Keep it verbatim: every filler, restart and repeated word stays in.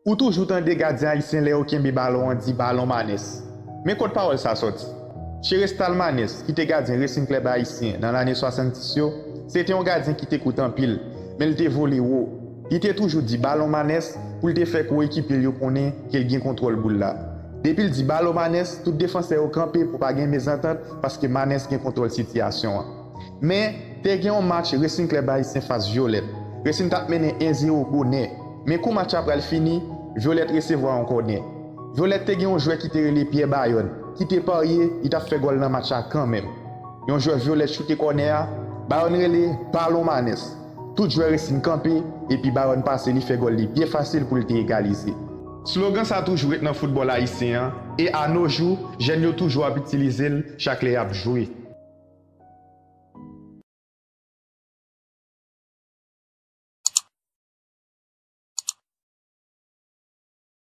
Ou toujou tande gadyen ayisyen lè yo kenbe balon an di balon Manès. Men kot pawòl sa sòti? Cherestal Manès, ki te gadyen Racing Club Haïtien nan lane swasanndis yo, se te yon gadyen ki te kout anpil, men l te vole wo. Li te toujou di balon Manès pou l te fè koyekipye l yo konnen ke l gen kontwòl boul la. Depi l di balon Manès, tout defansè yo kanpe pou pa gen mezantant paske Manès gen kontwòl sitiyasyon an. Men, te gen yon match Racing Club Haïtien fas Violette. Racing t ap mennen en zewo bonè. Men kou match la pral fini, Violette resevwa yon kònè. Violette te gen yon jwè ki te rele Pierre Bayonne, ki te parye, li t ap fè gòl nan match la kanmenm. Yon jwè Violette choute kònè a, Bayonne rele balon Manès. Tout jwè Racing kanpe, epi Bayonne pase li fè gòl li byen fasil pou l te egalize. Slogan sa toujou ret nan foutbòl ayisyen an, e a no jou, jèn yo toujou ap itilize l chak lè y ap jwe.